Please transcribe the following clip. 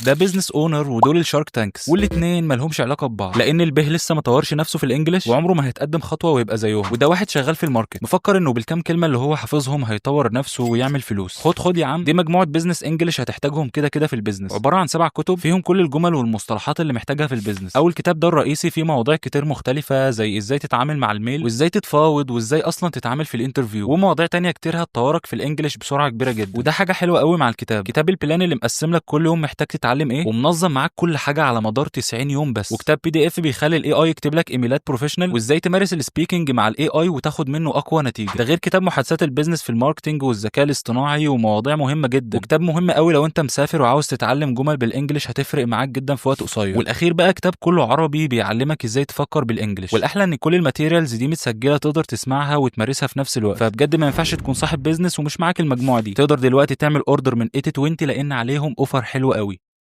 ده business owner ودول ال Shark Tanks، والاثنين مالهمش علاقة ببعض، لان البه لسه ما طورش نفسه في ال English وعمره ما هيتقدم خطوة ويبقى زيهم. وده واحد شغال في ال market مفكر انه بالكام كلمة اللي هو حافظهم هيطور نفسه ويعمل فلوس. خد خد يا عم، دي مجموعة business English هتحتاجهم كده كده في ال business، عبارة عن 7 كتب فيهم كل الجمل والمصطلحات اللي محتاجها في ال business. اول كتاب ده الرئيسي فيه مواضيع كتير مختلفة، زي ازاي تتعامل مع ال mail، وازاي تتفاوض، وازاي اصلا تتعامل في ال interview، ومواضيع تانية كتير هتطورك في ال English بسرعة كبيرة جدا. وده حاجة حلوة قوي مع الكتاب، كتاب ال plan اللي مقسم لك كل يوم محتاج تتعلم ايه، ومنظم معاك كل حاجة على مدار 90 يوم بس. وكتاب PDF بيخلي ال AI يكتب لك ايميلات professional، وازاي تمارس ال speaking مع ال AI وتاخد منه اقوى نتيجة. ده غير كتاب محادثات ال business في ال marketing والذكاء الاصطناعي ومواضيع مهمة جدا. وكتاب مهم قوي لو انت مسافر وعاوز تتعلم جمل بال English، هتفرق معاك جدا في وقت قصير. والاخير بقى كتاب كله عربي بيعلمك ازاي تفكر بال English. والاحلى ان كل ال materials دي متسجله، تقدر تسمعها وتمارسها في نفس الوقت. فبجد ما ينفعش تكون صاحب business ومش معاك المجموعة دي. تقدر دلوقتي تعمل order من 8020 لان عليهم offer حلو قوي.